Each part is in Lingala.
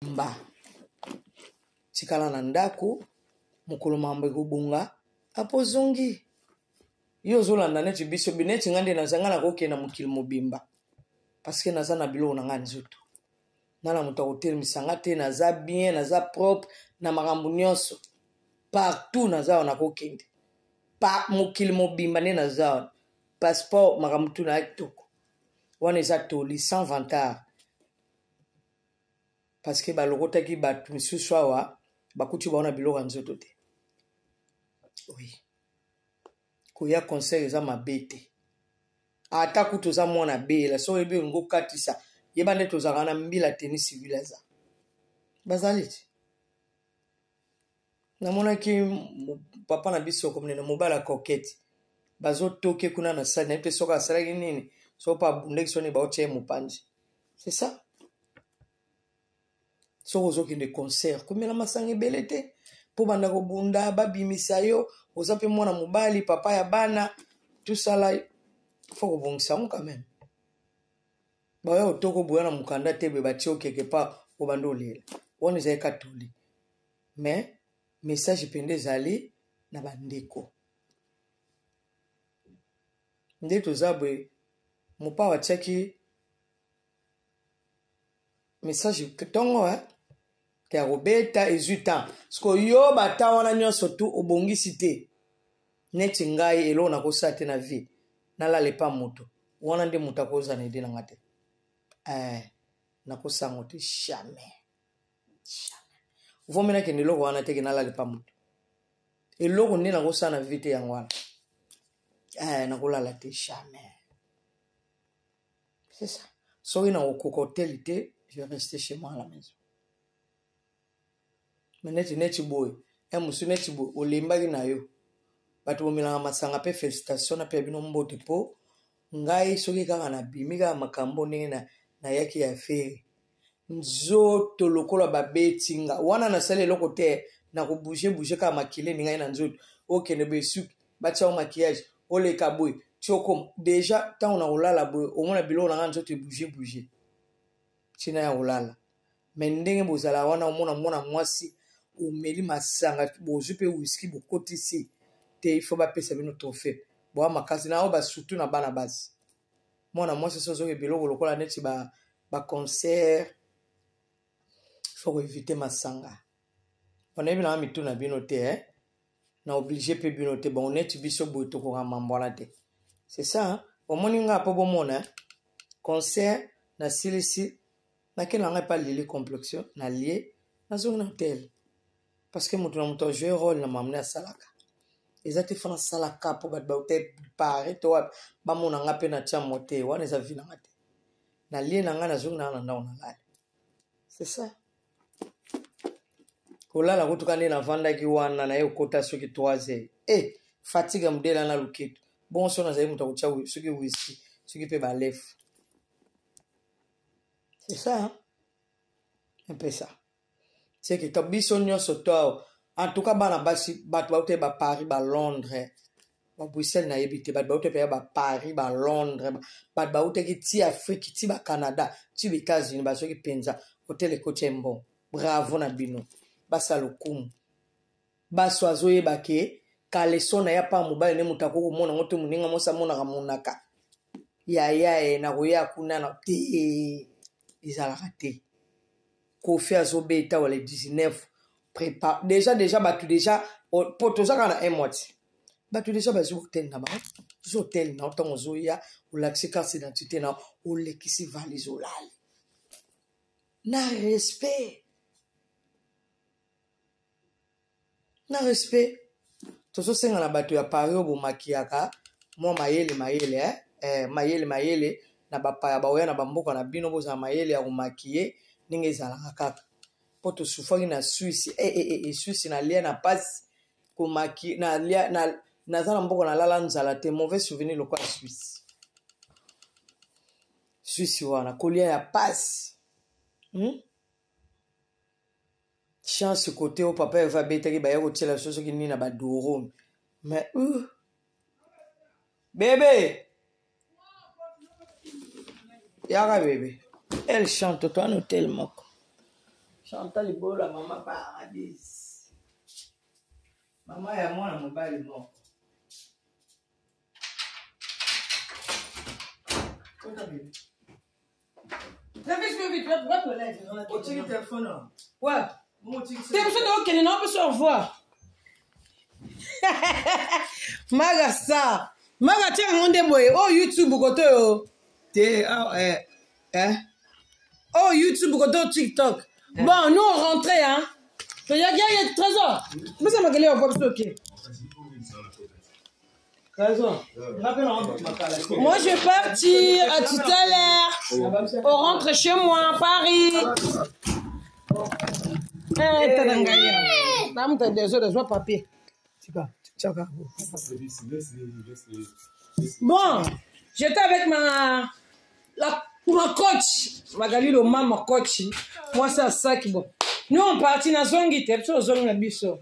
Mba tikala na ndako mokolo mambo ekobonga apo ozongi yo ozolanda neti biso neti nga nde naza nga nakokende na mokili mobimba parceke naza na biloko na nga nzoto nga na moto akotelemisa nga te naza bien naza propre na makambo nyonso partout naza wana nakokende pa mokili mobimba nde naza wana passeport makambo tu na ya kitoko wana eza toli sans vantard parce que balokotaki bato misusu awa bakuti bango na biloko ya nzoto te oui koya concert eza mabe te ata kutu oza mwana bela soki oyebi olingi okatisa yeba nde tozalaka na mbila teni civile aza bazali te namonaki papa na biso komonene mobali ya coquette bazotoke kuna na sali nayebi te soki asalaki nini soki mpe abundaki soni baotya ye mopanzi c'est ça soki ozokende concert komela masanga ebele te mpo banda kobunda babimisa yo oza mpe mwana mobali papa ya bana tosala fo kobongisa yango quand même baya otoko boya na mokanda te boye batie okeke pa obanda olela wana ezali katoli mais message mpenza ezali na bandeko nde toza boye mopao atiaki message ntongo eh? ya kobeta ezwi temps siko yo bata wana nyonso tu obongisi te neti ngai eloko nakosala te na vie nalala epa moto wana nde moto akozala na ide na nga te eh, nakosango te jamais jamais vomi nakende eloko wana te ke nalala epa moto eloko nde nakosala na vie te yango wana eh, nakolala te jamais c'est ça soki nakokoka hotel te je vais rester chez moi à la maison me neti neti boye ya mosusu neti boye olembaki na yo bato bomelaka masanga mpe félicitation na mpe ya bino mbote mpo ngai soki kaka nabimi kaka makambo ndenge nayaki ya fere nzoto lokola babeti nga wana nasali eloko te nakobouge bouge kaka makila eningai na nzoto okende boye suki batia yo maquillage oleka boye ti okoma deja ntango nakolala boye omona biloko na ngai nzoto ebouge bouge ntina ya kolala me ndenge bozala wana omona mwana mwasi omeli masanga bozwi mpe wiski bokotisi te ifo bapesa bino trophée boa makasi na oyo basutu na bana basi mwana mwasi so ozoki biloko lokola neti baconcert ba fo koevite masanga bonayebi nanga mitu na bino te eh? na oblige mpe bino te bon neti biso boye tokoka mambo wana te c'est ça omoni nga mpo bomona concert nasilisi nake na ngai epa lili complexion nalie nazongi na hotel parce que moto na moto ajoue role na mamne asalaka eza te fana asalaka mpo bato bauta paris to wapi bamona nga mpe na tia mo te wana eza vi na nga te nalie na ngai nazongi na nga na ndako nalali c'est ça kolala kutuka nde navandaki wana naye okota soki 3 heures e eh, fatigue ya modele na loketo bongo so nazali moto akotya soki whisky soki mpe balefu c'est ça hein? un peu ça c'est que to biso nyonso to en tout cas bana basi bato bauta ba Paris ba Londres ba Bruxelles nayebi te bato bauta mpenza ba Paris ba Londres bato bautaki ti Afrique ti ba Canada ti ba États-Unis bazoki mpenza hotel ekoti ya mbongo bravo na bino basala lokumu baso azoyeba ke kaleson na ye apa mobali nde moto akoki komona yango te moninga mwasi amonaka monaka yaya e nakoya kuna na te ezalaka te kofi azobeta wala 19 prépare déjà déjà bato déjà po toza kaka na un mois ti bato déjà bazwi hotel na bango ozo hotel na yo ntango ozoya olakisi carte d'identité na yo olekisi valise olali na respect na respect tozosenga na bato ya paris oyo bomakiyaka mwa mayele mayele eh? Eh, mayele mayele na bapaya baoya na bamboka na bino bozala mayele ya komakiye ndenge ezalaka kaka mpo tosufaki na swisse eh, eh, eh, eh, swisse nalia na mpasi komaki nalia na, naza na mboka nalala nzala te mauvais souvenir lokola swisse swisse wana kolia ya mpasi hmm? Chance kote oyo papa Eva abetaki baya kotiela biso soki nini na badoro mais uh. bebe yaka bebe elle chante toi na hotel moko Chantal Ibola, mama paradis. Mama ya mwana mobali moko. Otiki telefone wana. Ouais. Te biso tokokende na biso au revoir. Maga sa. Maga tia yango nde boye. Oh YouTube koto yo. Te ah eh eh. Oh YouTube koto TikTok. Eh. Bon, nous on rentrait hein. Toyaki ya trésor. Biso makele au revoir biso ok. Moi, je vais partir. À tout à l'heure. On rentre chez moi, à Paris. Eh, tala ngai awa. Namuta désolé, zwa papier. Bon, j'étais avec ma, la, ma coach, Magali Loma, ma coach. Moi, c'est ça qui bon. Nous, on partit na zongi te, biso zongi na biso.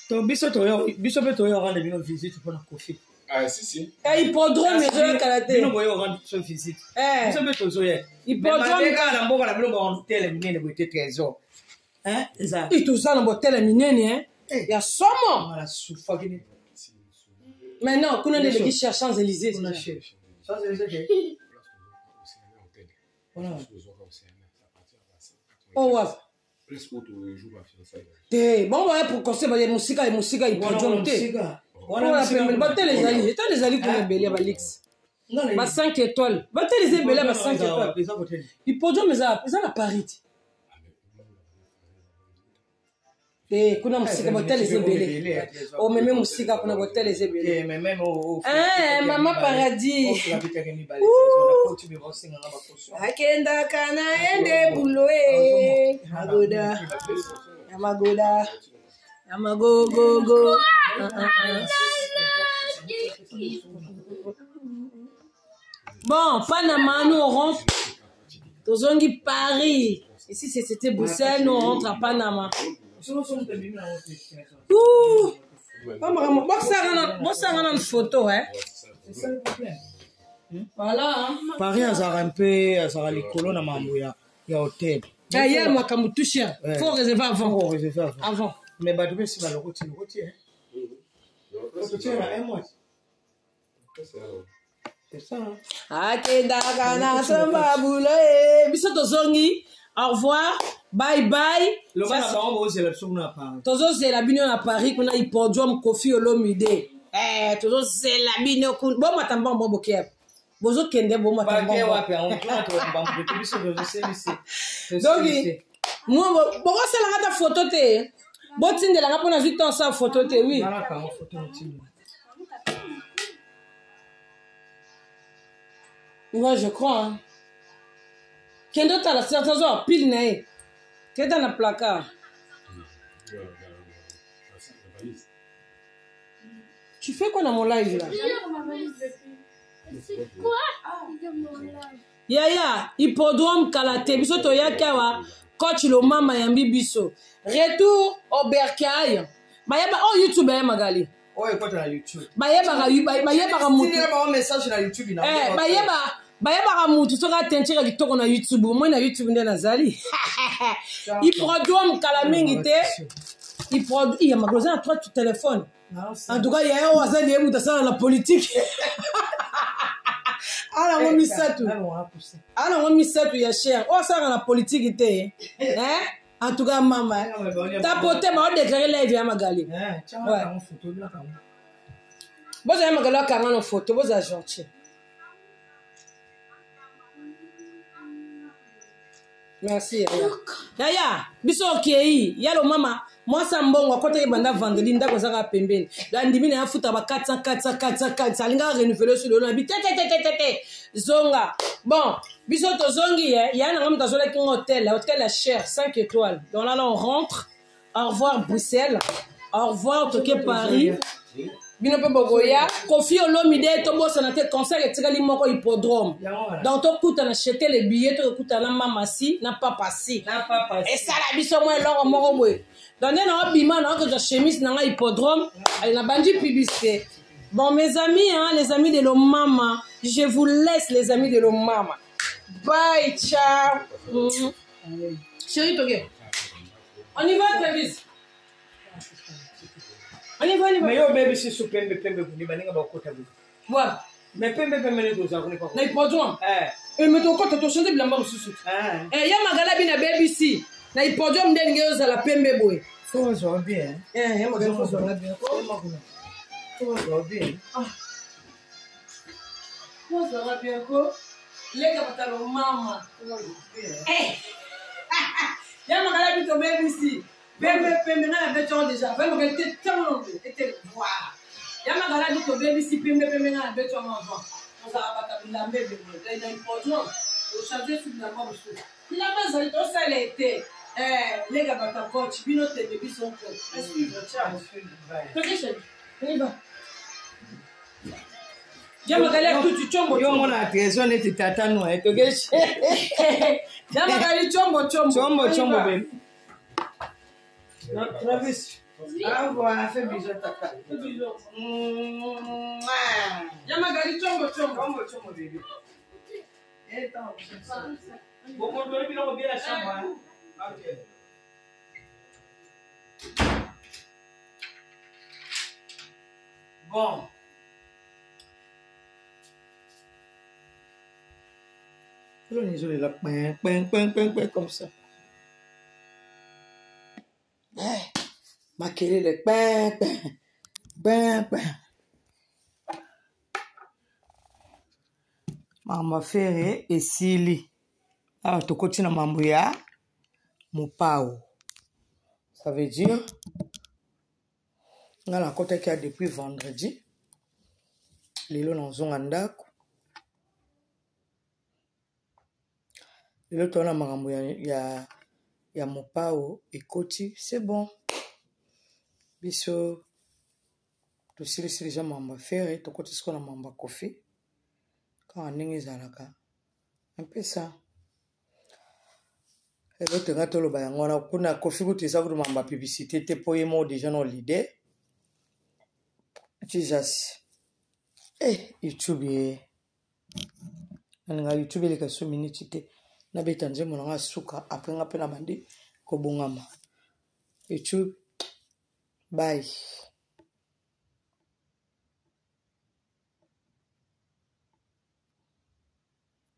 To biso toyo, biso pe toyo rendre bino visite pona Kofi. Ah, si, si. Eh, hippodrome ezoyokala te. Bino boyo rendre biso visite. Eh. Biso pe tozoya. Hippodrome kaka na mboka na bino ba hotel minene boye te trésor. Hein, eza. Toza na botele minene, hein. Eh. Ya somo. Voilà, sufaki ni. Mais non, kuna nde eleki cher Champs-Élysées. Kuna cher. Champs-Élysées ke. Voilà. Oh, wapi? Te, bango baya pour conseil baya mosika ya mosika hippodrome te. Wana pembeni batele ezali, etale ezali kuna ebele ya ba luxe. Ba 5 étoiles. Batele eza ebele ya ba 5 étoiles. Hippodrome eza eza na Paris te. Te kuna mosika botele eza ebele. Omeme mosika kuna botele eza ebele. Eh, mama paradis. Akendaka na ye nde bulo e. Magoda. Ya magoda. Ya magogogo. Ah, ah, ah. Bon, Panama, nous on rentre. Tozongi Paris. Ici, c'était Bruxelles, nous on rentre à Panama. Ouh! Bosanga na photo, hein? Voilà. Hein? Paris azalaka mpe azalaka likolo na mambo ya ya hotel. Ya makambo tout cher. Faut réserver avant. Faut réserver avant. Avant. Mais bato mpe si balokoti lokoti hein. Lokoti na un mois. Akendaka na somba bulo e biso tozongi au revoir bye bye tozozela bino na paris kuna hippodrome kofi olomide eh, tozozela bino kuna bomata mbongo bokeya bozokende bomata mbongo donc bokosalanga ata foto te botindelanga mpo nazwi temps sa foto te oui Moi, je crois. Hein. Kende otala trésor pile na ye. Kende na placard. Tu fais quoi dans mon live là? C'est quoi dans mon live? Yaya, hippodrome kala te biso toyaki awa coach lomama yambi biso. Retour au bercail. Bayeba oh YouTube ya Magali. Oyo ekota na YouTube. Bayebaka bayebaka mutu. Tindela bango message na YouTube na. Eh, bayeba bayebaka mutu soki atentire kitoko na YouTube. Omoi na YouTube nde nazali. Hippodrome kala mingi te. Hippodrome iya Magali oza na trois téléphone. En tout cas yaya oyo aza liye mutu asala na politique. Ala yango misato. Ala yango misato ya cher. Oyo asalaka na politique te. Eh? En tout cas mama. Tapote ba déclarer live ya Magali. Ouais. Boza ya Magali akanga na photo, boza gentil. Merci yaya. Yaya, biso okei, yalo mama, mwasi ya mbongo akotaki banda vendredi ndako ezaka pembeni. La ndimi na afuta ba 400 400 400 400 alingaka renouveler sur lelo na bi te te te te te te. Zonga. Bon, biso tozongi ye, ya na ngamu tazolaki ngo hôtel, hôtel ya cher 5 étoiles. Donc là, là on rentre. Au revoir Bruxelles. Au revoir Tokyo Paris. Bino mpe bokoya Kofi Olomide tobosana te concert etikali moko hippodrome. Donc tokutana chete le billet tokutana na mama si na papa si. Esala biso mwa eloko moko boye. Donc nde naobima naokozwa chemise na ngai hippodrome, allez nabandi publicité. Bon mes amis hein, les amis de l'omama, je vous laisse les amis de l'omama. Bye, ciao. Chéri toke. On y va Travis. On y va, on y va. Mais yo obebisi su pembe pembe kuni baninga bakota boye. Voilà. Mais pembe pembe nde tozala kuni papa. Na hippodrome. Eh. Eh mais tokota tochange bilamba mosusu. Eh. Eh ya magala bina bebisi. Na hippodrome nde elingi ozala pembe boye. Faut ozwa bien. Eh ya magala faut ozala bien. Faut ozwa bien. Ah. Faut ozala bien ko. Leka batalo mama. Eh. Ya magala bito bebisi. Pembe pembe nga na beti yango déjà. Vraiment magala te ntango ete voilà. Ya magala bito bebisi pembe pembe nga na beti yango avant. Tozala bato bilamba ebele. Na hippodrome. Ochange su bilamba mosusu. Bilamba ezali tosala ete. Eh, lega bato coach bino tebe biso nko. À suivre, ciao. Toke chérie. On y va. Ya magala tutu chombo. Yo mona trésor neti tata no eh toke. Ya magali chombo chombo. Chombo On y chombo va. bébé. Non, Travis. Au revoir, fais bisous tata. Mouah. Ya magali chombo chombo. Chombo chombo bébé. Eh, attends, Bon, contrôler biloko bien la chambre. Hein? Ok. Bon. Là, pin, pin, pin, pin, pin, comme ça. Eh, makelele, pin, pin, pin, pin. Makambo ya fere esili. Awa tokoti na mambo ya mopao. Ça veut dire, nga nakotaki ya depuis vendredi. Lelo nazonga ndako. Lelo towana makambo ya mopao ekoti, c'est bon. Biso tosilisi deja makambo ya fere, tokoti sikoyo na makambo ya Kofi. Kaka ndenge ezalaka. Un peu ça. Eloko nga toloba yango wana kuna Kofi kutu eza kutu makambo ya publicité te mpo ye moko deja na leader. Jesus. Eh, YouTube ye. Nalinga YouTube eleka so minute te. Nabeta nzembo na nga suka après nga mpe na bandi kobongama. YouTube, bye.